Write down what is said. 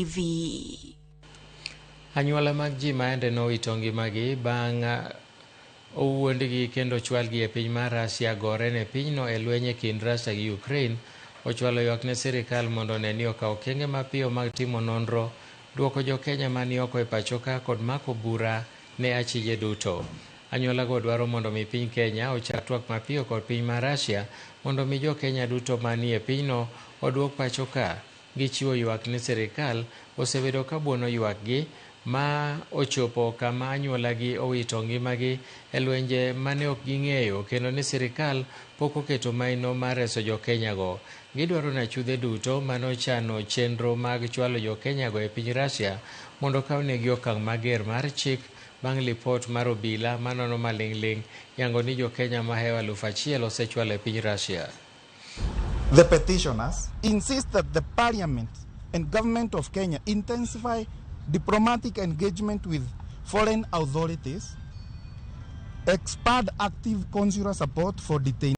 TV. Anyuola mag ji maende nowito ngimagi bang' owuondgi kendo ochwalgi e piny mar Russia gore ne pinyno e lweny e kind Russia gi Ukraine ochwalo ywak ne sirikal mondo one ni okaw okenge mapiyo mag timo nonro, duoko jo Kenya mani oko e pachoka kod mako bura ne achije duto. Anyuolago dwaro mondo mi piny Kenya ochak twak mapiyo kod piny mar Russia mondo mi jo Kenya duto manie pinyno oduok pacho ka. Gichiwo ywak ni sirikal osebedo ka buono ywakgi ma ochopo kama anyuolagi owito ngimagi e lwenje mane ok ging'eyo kendo ni sirikal pok oketo maino mar reso jo Kenya go. Gidwaro ni achudhe duto mane ochano chenro mag chwalo jo Kenya go e piny Russia mondo okawnegi okang' mager mar chik bang' lipot mar obila manono maling'ling' yango ni jo Kenya mahewo 1000 osechwalo e piny Russia. The petitioners insist that the parliament and government of Kenya intensify diplomatic engagement with foreign authorities, expand active consular support for detainees.